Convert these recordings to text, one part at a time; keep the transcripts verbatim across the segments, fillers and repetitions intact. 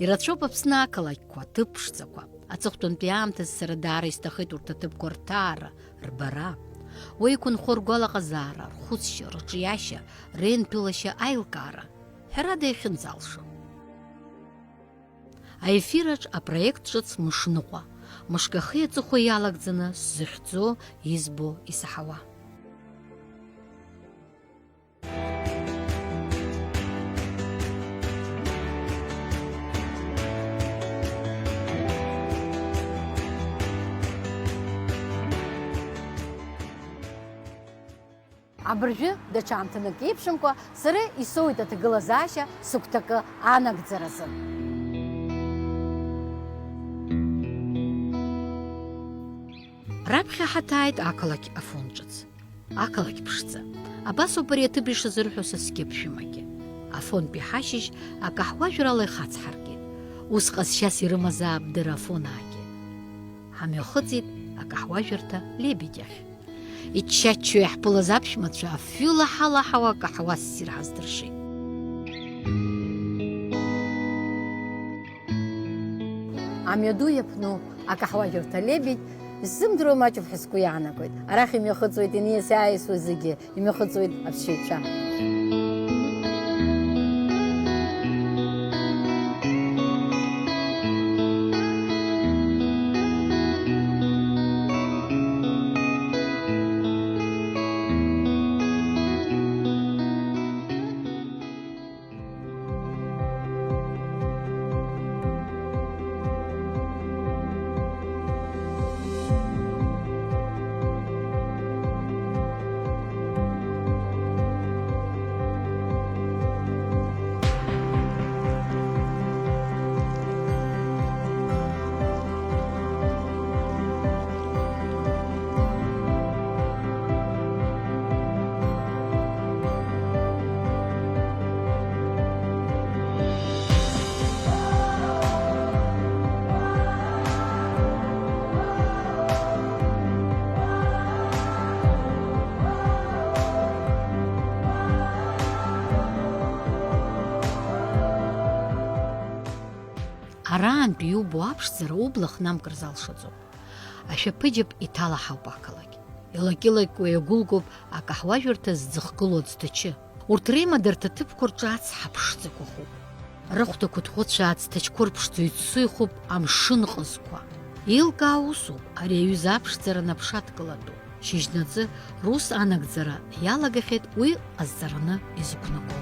Ирацәоуп Аԥсны ақалақьқәа, аҭыԥ ԥшӡақәа. Аҵыхәтәантәи аамҭазы сара даара исҭахеит урҭ аҭыԥқәа рҭаара, рбара. Уа иқәынхо ргәалаҟазаара, рхәыцшьа, рыҿиашьа, реинҭәылашьа аилкаара, ҳәарада, иахьынӡалшо. Аефираҿ апроект ҿыц Мышныҟәа, мышк ахи аҵыхәеи иалагӡаны сзыхьӡо, избо, исаҳауа. Абыржәы, даҽа аамҭанык еиԥшымкәа, сара исоуит аҭагылазаашьа сыгәҭакы анагӡаразы. Раԥхьа ҳаҭааит ақалақь Афон ҿыц. Ақалақь ԥшӡа. Абасоуп ари аҭыԥ ишазырҳәо са сқьыԥшәымагьы. Афонтәи ҳашьыжь акаҳуажәрала ихацҳаркит. Ус ҟазшьас ирымазаап дара Афонаагьы. Ҳамҩахыҵит акаҳуажәырҭа Лебедь ахь. Ичча-ччо иаҳԥылаз аԥшәмацәа афҩы лаҳа-лаҳауа акаҳуа ссир ҳаздыршеит. Амҩаду иаԥну акаҳуажәырҭа Лебедь, исзымдыруа маҷуп ҳәа сгәы иаанагоит. Арахь имҩахыҵуеит иниас-ааиасуа зегьы, имҩахыҵуеит аԥсшьаҩцәа. Араантә иубо аԥшӡара убла хнамкыр залшаӡом. Ашәаԥыџьаԥ иҭалаҳауп ақалақь. Илакьылакьуа иагәылгоуп акаҳуажәырҭа зӡыхгылоу аӡҭачы. Урҭ реимадарҭа ҭыԥқәа рҿы ацҳа ԥшӡақәа хуп. Рыхәдақәа ҭӷәыцәаа аӡҭачқәа рԥшӡо иццо ихуп амшын ҟызқәа. Еилкаау усуп, ари аҩыза аԥшӡара анаԥшаткылатәу. Шьыжьнаҵы рус анагӡара иалагахьеит уи ҟазҵараны изықәнаго.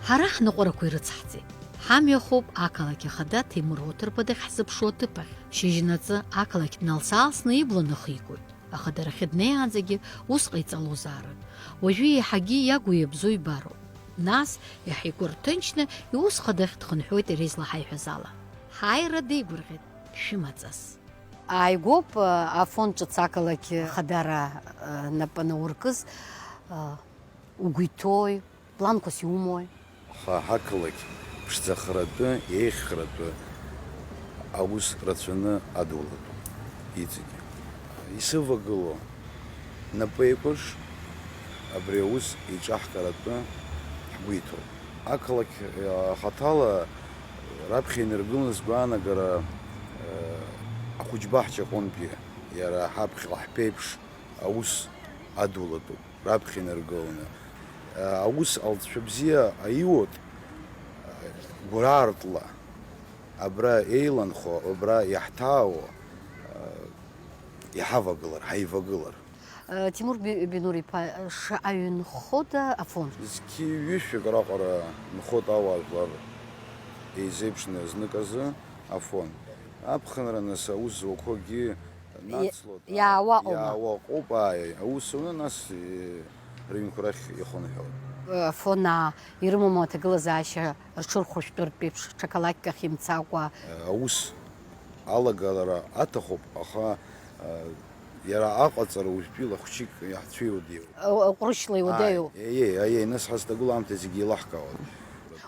Ҳара ҳныҟәарақәа ирыцҳҵеит. Ҳамҩахоуп ақалақь ахада Ҭемыр Оҭырба дахьҳзыԥшу аҭыԥ ахь. Шьыжьнаҵы ақалақь дналс-аалсны ибла ныхигоит. Аха дара ахьы днеиаанӡагьы ус ҟаиҵалозаарын. Уажәы еиҳагьы иагу иабзоу ибароуп. Нас, иаҳа игәы рҭынчны, иус хадахь дхынҳәуеит иара излаҳаиҳәаз ала. Ҳааира деигәырӷьеит, шәымаҵас. Ааигәоуп, Афон ҿыц ақалақь хадара, напы анауркыз, угәы иҭоуи? Планқәас иумои? Аха ҳақалақь ԥшӡахаратәы, еиӷьхаратәы аус рацәаны адулатәуп иҵегьы. Исывагылоу напы еикәырш абри аус еиҿаҳкаратәы ҳгәы иҭоуп. Ақалақь, э, хаҭала раԥхьа инаргыланы сгәаанагара, э, ахәыҷбаҳча аҟынтәи иара ҳаԥхьаҟа ҳԥеиԥш аус адулатәуп. Раԥхьа инаргыланы, аус алҵшәа бзиа аиуеит, гәыраартла абра еиланхо, абра иаҳҭаауа, иҳавагылар, ҳаивагылар. Тимур Би-, Бинур-иԥа, шаҟаҩы нхода Афон? Зқьи ҩышәак раҟара нхоит ауаажәлар еизеиԥшны знык азы Афон. Аԥхынра нас аус зуақәоугьы нацлоит. Иаауа ыҟоума? Иаауа ыҟоуп, ааи, аус ауны, нас, э, рыҩнқәа рахь ихынҳәуеит. Афонаа ирымоума аҭагылазаашьа рҽырхәышәтәыртә еиԥш, ҽа қалақьк ахь имцакәа? Э, аус алагалара аҭахуп, аха, э, иара аҟаҵара уажәтәила хәҷык иаҳцәыуадаҩуп. Ҟәрышьла иуадаҩуп. Ааи, еиеи, аиеи, нас ҳазҭагылоу аамҭа зегьы еилаҳкаауеит.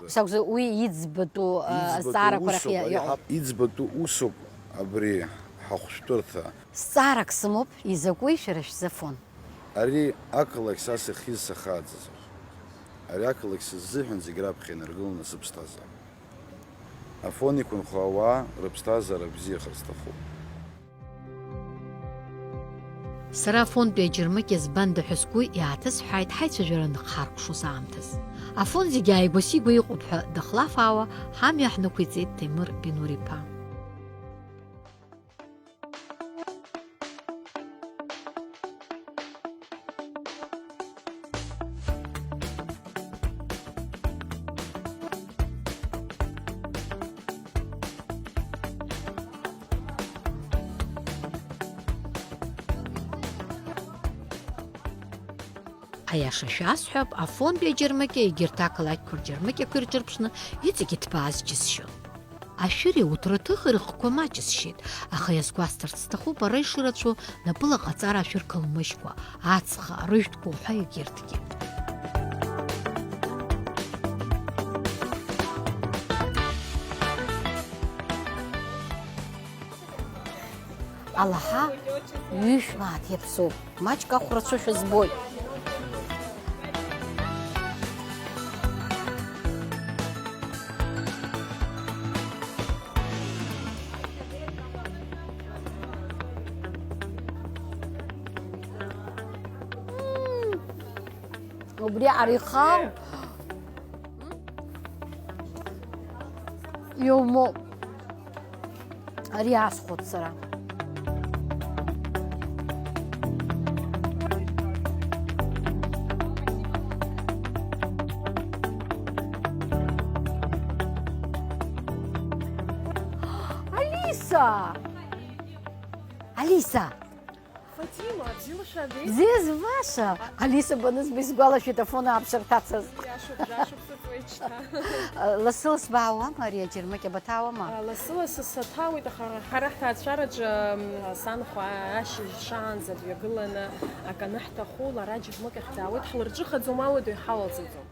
Ус акәзар, уи иӡбатәу, а, азҵаарақәа рахь иа-, иаҟоуп. Иӡбатәу усуп абри ҳахәшәтәырҭа. Зҵаарак сымоуп, изакәи шәара шәзы Афон? Ари ақалақь са сахьиз сахьааӡаз. Ари ақалақь сыззыҳәан зегь раԥхьа инаргыланы сыԥсҭазаара. Афон иқәынхо ауаа рыԥсҭазаара бзиахар сҭахуп. Сара Афонтәи аџьармыкьа збанда ҳәа сгәы иааҭысҳәааит ҳаицәажәара анхҳаркәшоз аамҭаз. Афон зегьы ааигәа-сигәа иҟоуп ҳәа дахлафаауа, ҳамҩа ҳнықәиҵеит Ҭемыр Бинур-иԥа. Аиаша шәасҳәап, Афонтәи аџьармыкьа егьырҭ ақалақьқәа рџьармыкьақәа ирҿырԥшны иҵегь иҭбааз џьысшьон. Ашәыри ауҭраҭыхи рыхқәа маҷысшьеит, аха иазгәасҭарц сҭахуп ара ишырацәоу напыла ҟаҵара ашәыр кылмыжькәа, ацха, арыжәтәқәа уҳәа егьырҭгьы. Алаҳа ҩышә мааҭ иаԥсоуп. Маҷк ахәрацәа шәызбоит. Убри ари ихаау иумоу. Ари аасхәоит сара. Алиса! Алиса! Фатима, бзиала шәабеит. Бзиа збаша! Алиса банызба исгәалашәеит Афон ааԥсырҭацаз. Иашоуп, жәашықәса ҵуеит шьҭа. Лассы-ласс баауама ари аџьармыкьа баҭаауама? Лассы-ласс саҭаауеит, аха ҳара ҳҭаацәараҿы, м, санхәа ашьыжь шаанӡа дҩагыланы акы анаҳҭаху, лара аџьармыкьахь даауеит, ҳлырҿыхаӡом, ауадаҩ ҳалалҵаӡом.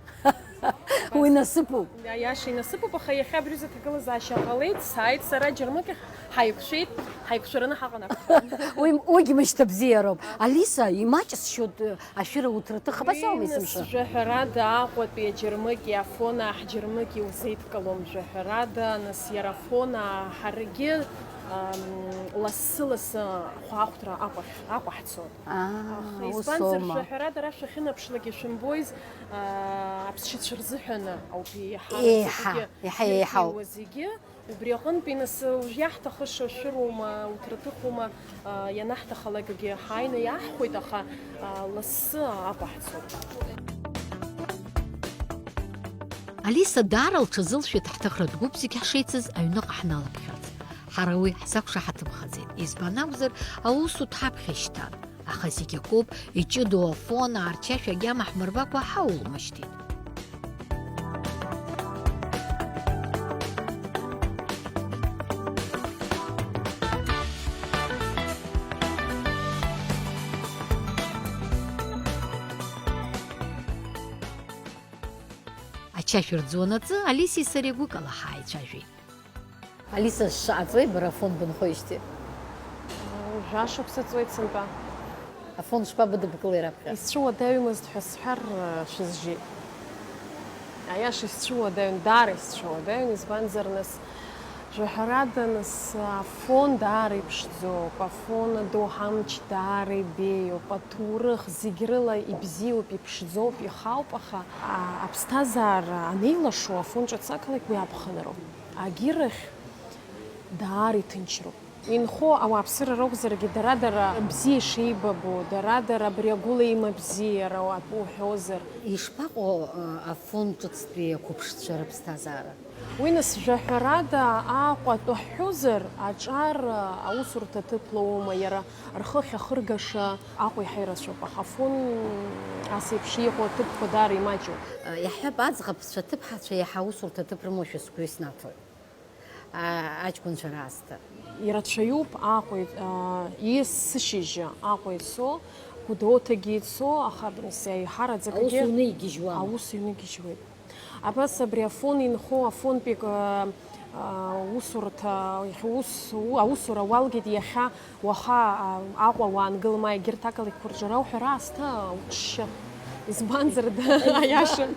Уи насыԥуп. Иа-, иаша инасыԥуп, аха иахьа абри аҩыза аҭагылазаашьа ҟалеит, сааит сара аџьармыкьахь, ҳаиқәшәеит, ҳаиқәшәараны ҳаҟан аԥхьан. Уи, уигь мышьҭа бзиароуп. Алиса, имаҷысшьоит, э, ашәыра уҭраҭых, абас аума есымша? Уи, нас, жәаҳәарада Аҟәатәи аџьармыкьа, Афон аҳ џьармыкьа иузеидкылом, жәаҳәарада, нас, иара Афон аҳ ҳаргьы, ам, лассы-лассы ахәаахәҭра Аҟәахь, Аҟәа ҳцоит. Аа, аха ус избанзар, аума? Жәаҳәарада, ара шәахьынаԥшлак ишәымбои, аа, аԥсшьацәа рзыҳәаны ауп еиҳа, еиҳа, зегьы, еиҳа еиҳау. Ирҭиуа зегьы. Убри аҟынтәи, нас, уажә иаҳҭахыша шәырума, уҭраҭыхума, аа, ианаҳҭахалакгьы ҳааины иаҳхәоит, аха, аа, лассы Аҟәа ҳцоит. Алиса даара лҽазылшәеит ҳҭыхратә гәыԥ зегь ҳшеицыз аҩныҟа ҳналаԥхьарц. Ҳара уи ҳзақәшаҳаҭымхаӡеит, избан акәзар, аусутә ҳаԥхьа ишьҭан. Аха зегь акоуп, иҷыдоу Афон аарчашәа агьама ҳмырбакәа ҳаулмышьҭит. Ачашә рӡуанаҵы Алисеи сареи гәыкала ҳааицәажәеит. Алиса, шаҟа ҵуеи бара Афон бынхоижьҭеи? Жәашықәса ҵуеит сынтәа. Афон шԥабыдыбкылеи раԥхьа? Исцәыуадаҩмызт ҳәа сҳәар, шәызжьеит. Аиаша исцәыуадаҩын, даара исцәыуадаҩын, избанзар, нас, жәаҳәарада, нас, Афон даара иԥшӡоуп, Афон адоуҳа амч даара ибеиоуп, аҭоурых зегь рыла ибзиоуп, иԥшӡоуп, ихауп, аха, а, аԥсҭазаара анеилашуа, Афон ҿыц ақалақь уи аԥхынроуп. Агьырахь даара иҭынчроуп. Инхо ауааԥсыра ракәзаргьы, дара-дара бзиа ишеибабо, дара-дара абри агәыла имабзиара атәы уҳәозар. Ишԥаҟоу, а, Афон ҿыцтәи ақәыԥшцәа рыԥсҭазаара? Уи, нас, жәаҳәарада, Аҟәа атәы ҳҳәозар, аҿар, а, аусурҭа ҭыԥла уоума, иара рхы ахьахыргаша Аҟәа иаҳа ирацәоуп, аха Афон ас еиԥш иҟоу аҭыԥқәа даара имаҷуп. Иаҳҳәап, аӡӷабцәа ҭыԥҳацәа иаҳа аусурҭа ҭыԥ рымоушәа сгәы иснаҭоит. А, аҷкәынцәа раасҭа. Ирацәаҩуп Аҟәа, а, есышьыжьы Аҟәа ицо, Гәдоуҭагьы ицо, аха, нас, еиҳараӡакгьы аус ҩны игьежьуама? Аус ҩны гьежьуеит. Абас абри Афон инхо, Афонтәи, а, а, усурҭа, иахьа ус, у-, аусура уалгеит иахьа, уаха, а, Аҟәа уаангыл, ма егьырҭ ақалақьқәа рҿы рауҳәара аасҭа уҽшьы. Избанзар, да, аиаша.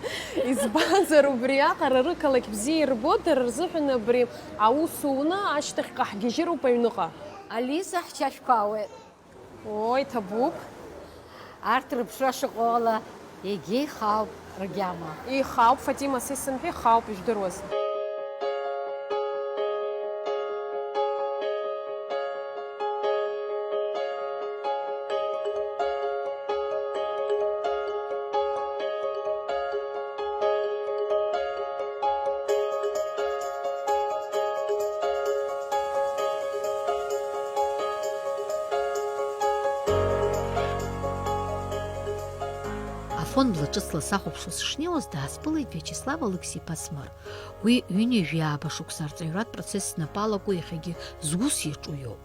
Избанзар, убриаҟара рықалақь бзиа ирбо, дара рзыҳәан абри аус уны ашьҭахьҟа ҳгьежьыроуп аҩныҟа. Ализа, ҳчашәқәа ауеит. Ой, ҭабуп. Арҭ рыԥшра шыҟоу ала, егьа ихаауп ргьама. Ихаауп, Фатима, са исымҳәеи, ихаауп, ижәдыруаз. Афон бла ҿыцла сахәаԥшуа сышнеиуаз, даасԥылеит Виачеслав Алықьса-иԥа Смыр. Уи ҩынҩажәи ааба шықәса арҵаҩратә процесс снапы алаку иахьагьы зус иаҿу иоуп.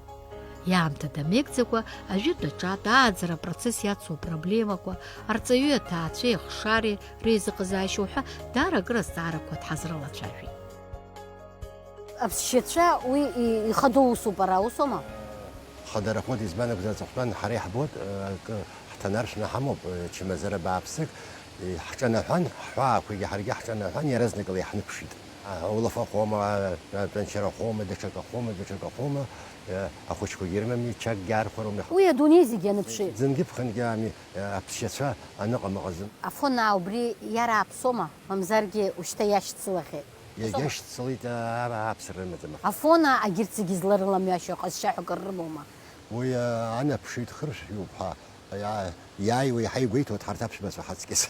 Иаамҭа дамеигӡакәа, ажәытә аҿатә ааӡара апроцесс иацу апроблемақәа, арҵаҩи аҭаацәеи ахшареи реизыҟазаашьа уҳәа даара акыр азҵаарақәа дҳазрылацәажәеит. Аԥсшьацәа уи и-, ихадоу усуп ара, усоума? Хадарахоит, избан акәзар, аҵыхәтәан ҳара иаҳбоит, акы ҳҭанаршәны ҳамоуп, чмазара бааԥсык, ҳҿанаҳәан, ҳҳәаақәагьы ҳаргьы ҳҿанаҳәан, иаразнакала иаҳныԥшит. Аулафахәома, атәанчарахәома, даҽакахәома, даҽакахәома, ахәыҷқәагьы ирымами, чакгьы архәароуми. Уи адунеи зегьы аныԥшит. Ӡынгьы ԥхынгьы ами, аԥсшьацәа аныҟам ыҟаӡам. Афон аа убри иара аԥсоума, мамзаргьы ушьҭа иашьцылахьеит? Иагьашьцылеит, аа, ааԥсара рымаӡам. Афон аа агьырҭ зегьы зларыламҩашьо ҟазшьа ҳәа акыр рымоума? Уи, аа, анаԥшит, хыршәшәоуп ҳәа. Иаа-, иааиуа иаҳа игәеиҭоит ҳарҭ аԥшәмацәа ҳаҵкьыс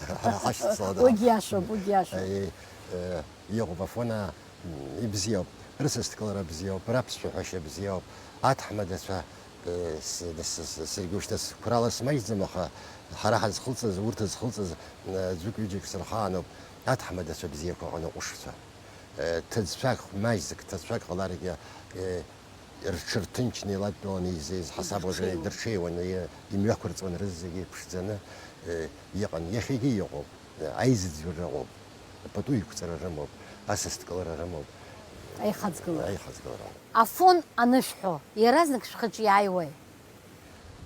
ҳашьцыланы. Уигь иашоуп, уигь иашоуп. Аи, э, иҟоуп, Афон аа, м, ибзиоуп, рысасдкылара бзиоуп, раԥсшәаҳәашьа бзиоуп, аҭаҳмадацәа, э, с-, с-, с-, саргьы ушьҭа сқәрала смаҷӡам, аха ҳара ҳазхылҵыз, урҭ зхылҵыз, м, аӡәык-ҩыџьак сырхаануп, аҭаҳмадацәа бзиақәа ҟанаҟәышцәа. Э, ҭыӡшәак, маҷӡак ҭыӡшәак ҟаларгьы, э, рҽырҭынчны илатәаланы изеиз ҳасаб уажәы дырҽеиуан, и-, имҩақәырҵуан рызегьы ԥшӡаны, э, иҟан. Иахьагьы иҟоуп, э, аизыӡырра ыҟоуп, пату иқәҵара рымоуп, асасдкылара рымоуп. Аихаҵгылара. Аихаҵгылара. Афон анышәҳәо, иаразнак шәхаҿы иааиуеи?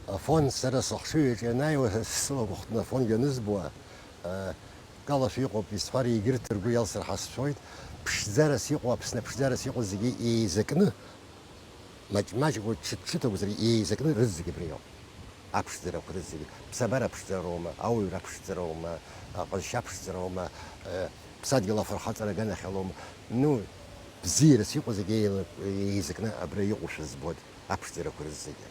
Афон, сара сыхшыҩ аҿы ианааиуа, сыла гәыхәтәны Афон ианызбуа, э, калашәа иҟоуп, исҳәар, егьырҭ ргәы иалсыр ҳәа сшәоит. Ԥшӡарас иҟоу, Аԥсны ԥшӡарас иҟоу зегьы еизакны, маҷ-маҷ акәу, ҽыҭ-ҽыҭ акәзар, еизакны рызегьы абри иоуп. Аԥшӡарақәа рызегьы. Ԥсабара ԥшӡароума, ауаҩра ԥшӡароума, аҟазшьа ԥшӡароума, э, ԥсадгьыл афырхаҵара аганахьалоума. Ну, бзиарас иҟоу зегьы еила-, еизакны абра иҟоушәа збоит, аԥшӡарақәа рызегьы.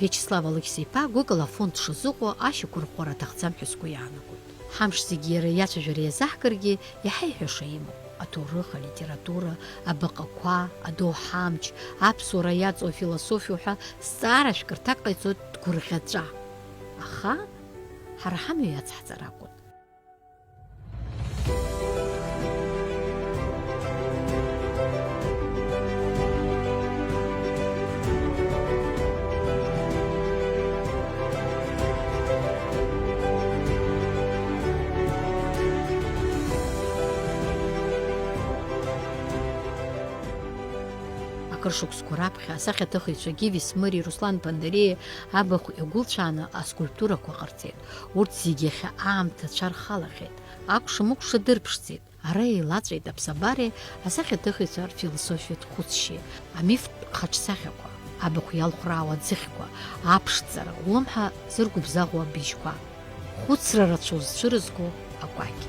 Виачеслав Алықьса-иԥа гәыкала Афон дшазыҟоу ашьақәырӷәӷәара аҭахӡам ҳәа сгәы иаанагоит. Ҳамш зегьы иара иацәажәара иазаҳкыргьы, иаҳа иҳәаша имоуп. Аҭоурых, алитература, абаҟақәа, адоуҳа амч, аԥсуара иаҵоу афилософиа уҳәа зҵаара шәкы рҭак ҟаиҵоит дгәырӷьаҵәа. Аха ҳара ҳамҩа иацҳҵар акәын. Акыр шықәсқәа раԥхьа асахьаҭыхыҩцәа Гиви Смыри Руслан Ԥандариеи абахә иагәылцәааны аскульптурақәа ҟарҵеит. Урҭ зегьы иахьа аамҭа цәа рхалахьеит. Акәша-мыкәша дырԥшӡеит. Ара еилаҵәеит аԥсабареи асахьаҭыхыҩцәа рфилософиатә хәыцшьеи, амифтә хаҿсахьақәа, абахә иалхәраауа аӡыхьқәа, аԥшӡара, улымҳа зыргәыбзыӷуа абыжьқәа. Хәыцра рацәоу зцәырызго акәакь.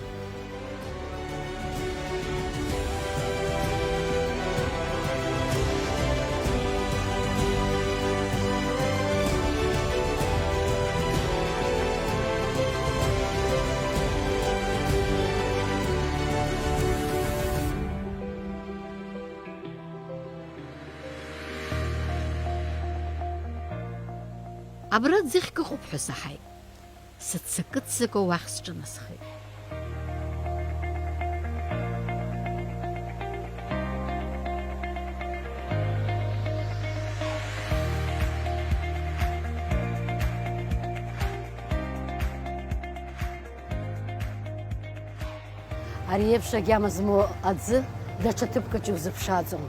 Абра ӡыхьк ыҟоуп ҳәа саҳаит. Сыццакы-ццакуа уахь сҿынасхеит. Ари еиԥш агьама змоу аӡы даҽа ҭыԥкаҿ иузыԥшааӡом.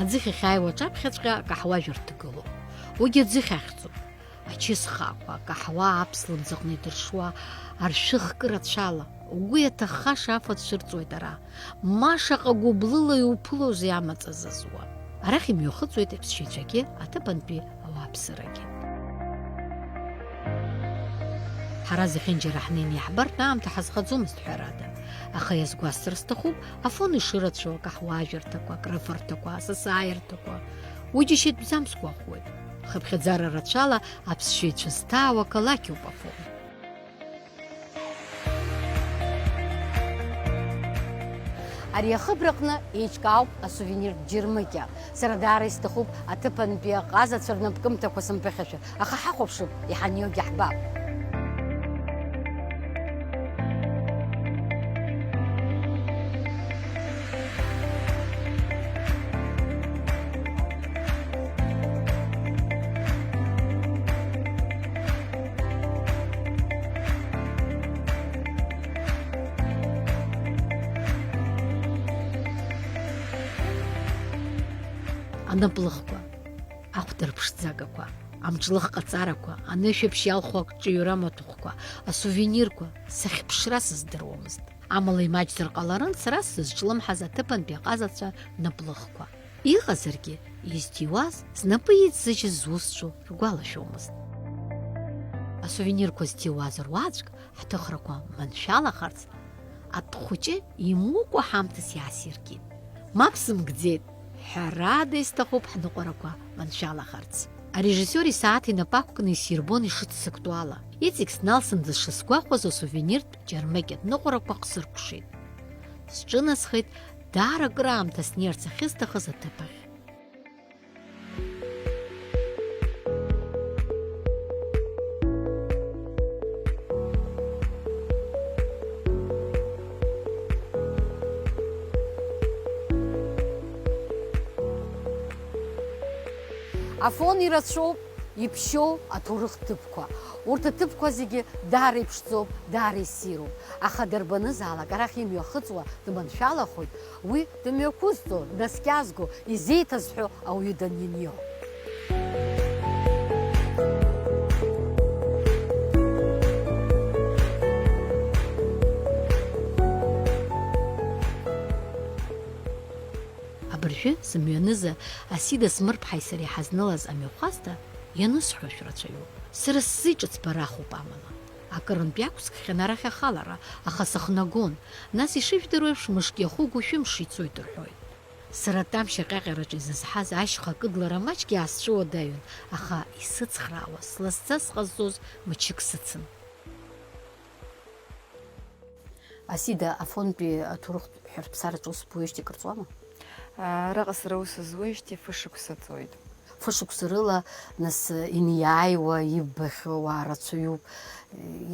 Аӡыхь ахьааиуа аҿаԥхьаҵәҟьа акаҳуажәырҭа гылоуп. Уигьы аӡыхь ахьӡуп. Ачысхаақәа, акаҳуа аԥслымӡ аҟны идыршуа аршәы хкы рацәала, угәы иаҭаххаша афатә цәырҵуеит ара. Ма шаҟа гәыблыла иуԥылозеи амаҵ азызуа! Арахь имҩахыҵуеит аԥсшьаҩцәагьы, аҭыԥантәи ауааԥсырагьы. Ҳара зехьынџьара ҳнеины иаҳбартә аамҭа ҳазхаӡомызт, ҳәарада. Аха иазгәасҭар сҭахуп, Афон ишырацәоу акаҳуажәырҭақәа, акрыфарҭақәа, асасааирҭақәа. Уи џьашьатәӡам сгәахәуеит. Хыԥхьаӡара рацәала аԥсшьаҩцәа зҭаау ақалақь ауп Афон. Ари ахыбраҟны еиҿкаауп асувениртә џьармыкьа. Сара даара исҭахуп аҭыԥантәи аҟазацәа рнапкымҭақәа сымԥыхьашәар, аха ҳахәаԥшып, иҳаниогьы ҳбап. Анаплыхқәа, ахәда рыԥшӡагақәа, амҿлых ҟаҵарақәа, анышәаԥшь иалху акҿыҩра маҭәахәқәа, асувенирқәа, сахьԥшра сыздыруамызт. Амала имаҷзар ҟаларын сара сзызҿлымҳаз аҭыԥантәи аҟазацәа рнаплыхқәа. Иҟазаргьы, изҭиуаз, знапы иӡыжьыз зусҭцәоу ргәалашәомызт. Асувенирқәа зҭиуаз руаӡәк ҳҭыхрақәа маншәалахарц, атә хәыҷы имукәа ҳамҭас иаасиркит. Мап сымкӡеит, ҳәарада, исҭахуп ҳныҟәарақәа маншәалахарц. Арежиссиор исааҭ инапы ақәкны исирбон ишыццактәу ала. Иҵегь сналсын дышысгәахәуаз асувениртә џьармыкьатә ныҟәарақәа хсыркәшеит. Сҿынасхеит, даара акыраамҭа снеирц ахьысҭахыз аҭыԥ ахь. Афон ирацәоуп иԥшьоу аҭоурых ҭыԥқәа. Урҭ аҭыԥқәа зегьы даара иԥшӡоуп, даара иссируп. Аха дарбанызаалак арахь имҩахыҵуа дманшәалахоит, уи дымҩақәызҵо, днаскьазго, изеиҭазҳәо ауаҩы данинио. Абыржәы сымҩаныза Асида Смырԥҳаи сареи ҳазнылаз амҩахәасҭа ианысҳәо шәрацәаҩуп. Сара сзы иҿыцбарахуп амала. Акырынтә иақәскхьан арахь ахалара, аха сыхнагон, нас ишыжәдыруа еиԥш мышк иахугу шәымш ицоит рҳәоит. Сара атәамшь аҟьаҟьараҿы изызҳаз ашьха кыдлара маҷк иаасцәыуадаҩын, аха исыцхраауа, сласӡа сҟазҵоз мчык сыцын. Асида, Афонтәи аҭоурыхтә ҳәарԥсараҿы ус буижьҭеи кыр ҵуама? Араҟа сара ус зуижьҭеи фышықәса ҵуеит. Фышықәса рыла, нас, иниааиуа иббахьоу ауаа рацәаҩуп.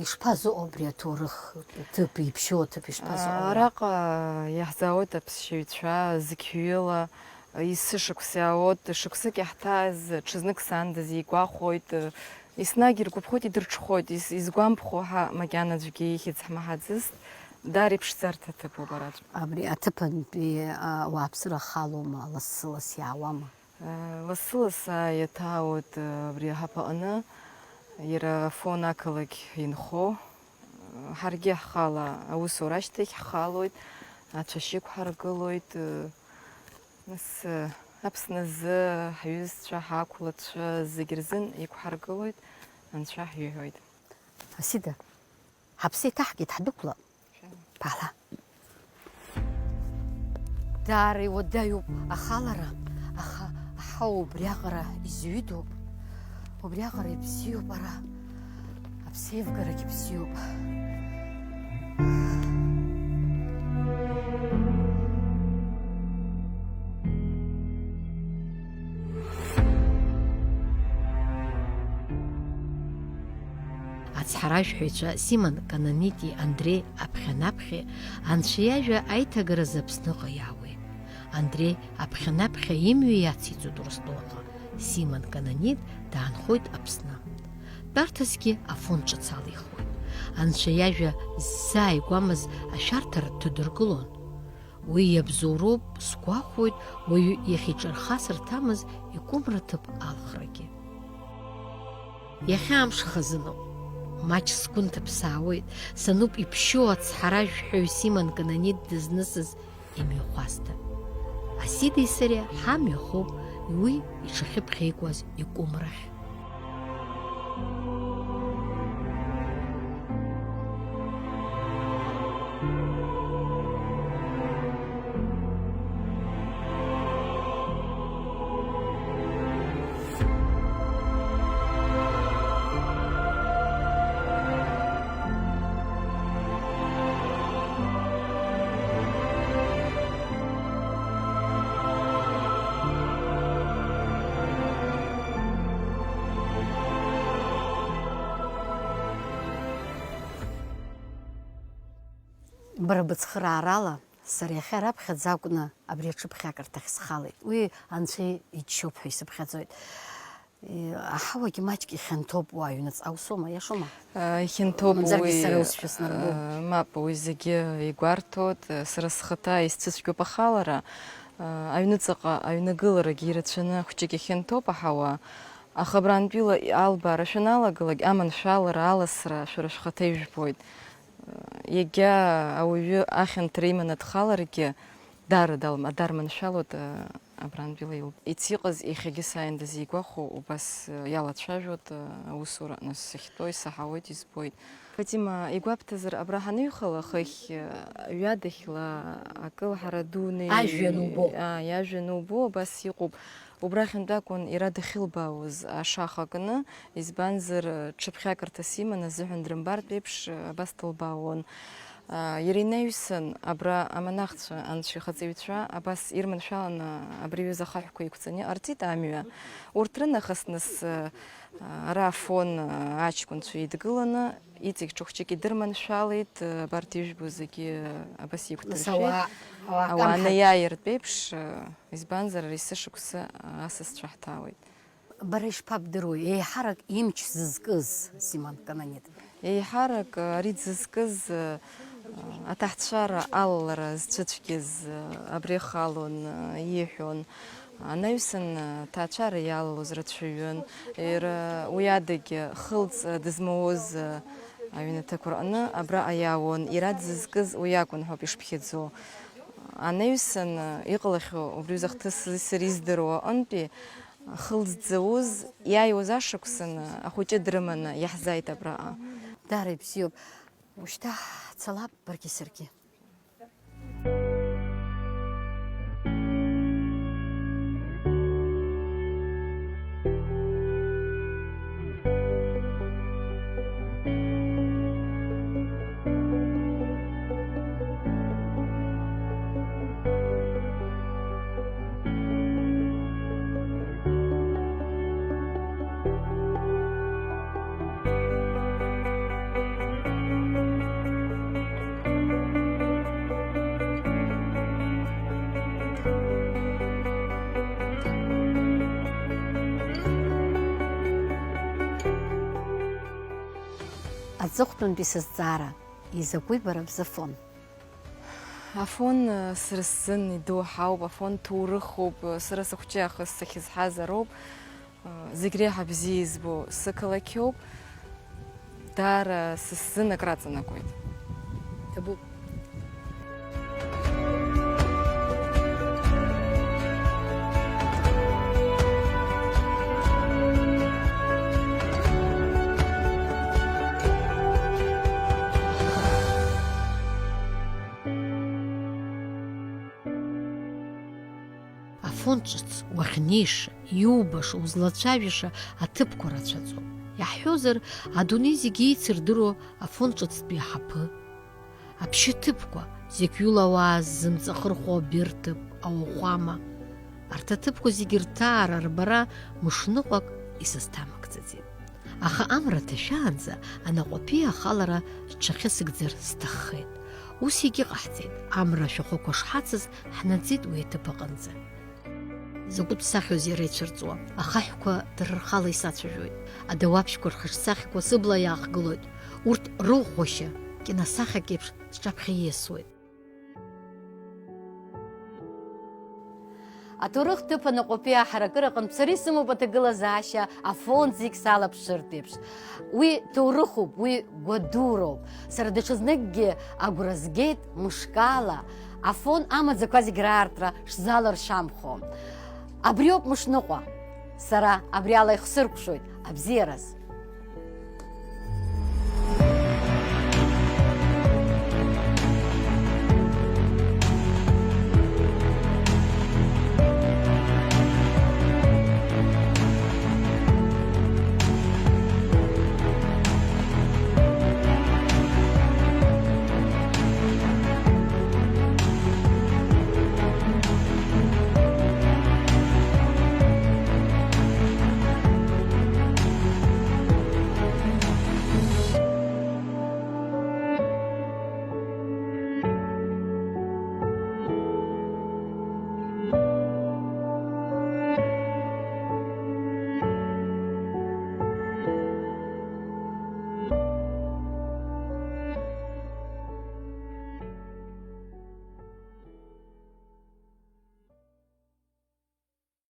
Ишԥазыҟоу абри аҭоурых ҭыԥ, иԥшьоу аҭыԥ ишԥазыҟоу? Араҟа иаҳзаауеит аԥсшьаҩцәа зқьҩыла, есышықәса иаауеит, шықәсык иаҳҭааз, ҽазнык саандаз игәахәоит, еснагь иргәаԥхоит, идырҽхәоит, ис-, изгәамԥхо ҳа макьана аӡәгьы ихьӡ ҳмаҳаӡыст, даара иԥшӡарҭа ҭыԥуп араҵәҟьа. Абри аҭыԥантәи, а, ауааԥсыра ахалома, лассы-ласс иаауама? Лассы-ласс иаҭаауеит абри аҳаԥаҟны, иара Афон ақалақь инхо. Ҳаргьы ҳхала аусура ашьҭахь ҳхалоит, ацәашьы ықәҳаргылоит, нас, Аԥсны азы ҳҩызцәа, ҳақәлацәа зегь рзын иқәҳаргылоит, Анцәа ҳиҳәоит. Асида, ҳаԥсы еиҭаҳкит, ҳдәықәлап. Баала. Даара иуадаҩуп ахалара, аха аҳауа убриаҟара изҩыдоуп, убриаҟара ибзиоуп ара, аԥсеивгарагь бзиоуп. Ацҳаражәҳәаҩцәа Симон Кананити Андреи Аԥхьанаԥхьи Анцәа иажәа аиҭагаразы Аԥсныҟа иаауеит. Андреи аԥхьанаԥхьа имҩа иациҵоит Урыстәылаҟа, Симон Канонит даанхоит Аԥсны. Тәарҭасгьы Афон ҿыц алихуеит. Анцәа иажәа ззааигәамыз ашәарҭара дҭадыргылон. Уи иабзоуроуп, сгәахәуеит, уаҩы иахьиҿархасырҭамыз икәымра ҭыԥ алхрагьы. Иахьа амш хазыноуп. Маҷ сгәы нҭыԥсаауеит, сануп иԥшьоу ацҳаражәҳәаҩ Симон Канонит дызнысыз имҩахәасҭа. Асидеи сареи ҳамҩа хоуп уи иҽахьыԥхьеикуаз икәымрахь. Бара быцхыраарала, сара иахьа раԥхьаӡа акәны абри аҽыԥхьакырҭахь схалеит. Уи Анцәа иччоуп ҳәа исыԥхьаӡоит. Е, аҳауагьы маҷк ихьанҭоуп уа аҩныҵҟа, усоума, иашоума? Э, ихьанҭоуп. Мамзаргьы уи, сара усшәа снарбом. Э, мап, уи зегьы игәарҭоит. Э, сара схаҭа исцәыцәгьоуп ахалара. Э, аҩныҵҟа аҩнагыларагьы ирацәаны хәҷык ихьанҭоуп аҳауа. Аха абрантәила албаара шәаналагалак, аманшәалара, аласра шәара шәхаҭа ижәбоит. Иагьа ауаҩы ахьанҭара иманы дхаларгьы, даара далм-, дарманшәалоит, а, абрантәила илб-, ицыҟаз иахьагьы сааин дызигәахәо убас, а, иалацәажәоит, а, аусураҟны сахьтәоу исаҳауеит, избоит. Фатима, игәабҭазар, абра ҳаныҩхала, хыхь, а, ҩадахьла акылҳара ду неи-, Ажәҩан убо. А, иажәҩан убо, абас иҟоуп. Убрахьынтә акәын иара дахьылбаауаз ашаха кны, избанзар, ҽыԥхьакырҭас иман азыҳәан дрымбартә еиԥш, абас дылбаауан. Иара инаҩсан, абра амонахцәа, анцәа ихаҵаҩцәа, абас ирманшәаланы абри аҩыза ахаҳәқәа еиқәҵаны иҟарҵеит амҩа. Урҭ рынахыс нас, ара Афон аҷкәынцәа еидгыланы, иҵегь ҽыхәҷык идырманшәалеит, абарҭ ижәбо зегьы абас еиқәдыршәеит. Нас ауаа, ауаа Ауаа камҳаит. Наиааиртә еиԥш, избанзар, ари есышықәса асасцәа ҳҭаауеит. Бара ишԥабдыруеи, еиҳарак имч зызкыз, Симон Канонит? Еиҳарак ари дзызкыз, аҭаацәара алалара зцәыцәгьаз абри ахалон, ииҳәон. Анаҩсан, аҭаацәара иалалоз рацәаҩын. Иара уи адагьы хылҵ дызмауз аҩнаҭақәа рҟны абраҟа иаауан. Иара дзызкыз уи акәын ҳәоуп ишԥхьаӡо. Анаҩсан, иҟалахьоу убри аҩыза ахҭыс сара издыруа аҟынтәи, хылҵ дзауз, иааиуаз ашықәсан ахәыҷы дрыманы иаҳзааит абраҟа. Даара ибзиоуп. Ушьҭа ҳцалап баргьы саргьы. Аҵыхәтәантәи сызҵаара, изакәи бара бзы Афон? Афон, сара сзын идоуҳауп, Афон ҭоурыхуп, сара сыхәҷы аахыс сахьызҳаз ароуп, зегь реиҳа бзиа избо сықалақьоуп, даара са сзын акраҵанакуеит. Ҭабуп. Афон ҿыц уахьнеиша, иубаша, узлацәажәаша аҭыԥқәа рацәаӡоуп. Иаҳҳәозар, адунеи зегьы еицырдыруа Афон ҿыцтәи аҳаԥы. Аԥшьаҭыԥқәа, зықьҩыла ауаа ззымҵахырхәо аберҭыԥ, ауахәама. Арҭ аҭыԥқәа зегьы рҭаара, рбара мышныҟәак исызҭамыгӡаӡеит. Аха амра ҭашәаанӡа анаҟәаԥиа ахалара рҽахьысыгӡар сҭаххеит. Ус егьыҟаҳҵеит, амра ашәахәақәа шҳацыз, ҳнаӡеит уи аҭыԥ аҟынӡа. Закәытә сахьоузеи ара ицәырҵуа, ахаҳәқәа дара рхала исацәажәоит, адауаԥшьқәа рхаҿсахьақәа сыбла иаахгылоит, урҭ рыӷәӷәашьа киносахьак еиԥш сҿаԥхьа ииасуеит. Аҭоурых ҭыԥ аныҟәатәи аҳаракыра аҟынтә сара исымоуп аҭагылазаашьа Афон зегь салаԥшыртә еиԥш. Уи ҭоурыхуп, уи гәадуроуп. Сара даҽазныкгьы агәра згеит, мышкала Афон амаӡақәа зегь раартра шзалыршамхо. Абриоуп мышныҟәа. Сара абри ала ихсыркәшоит абзиараз.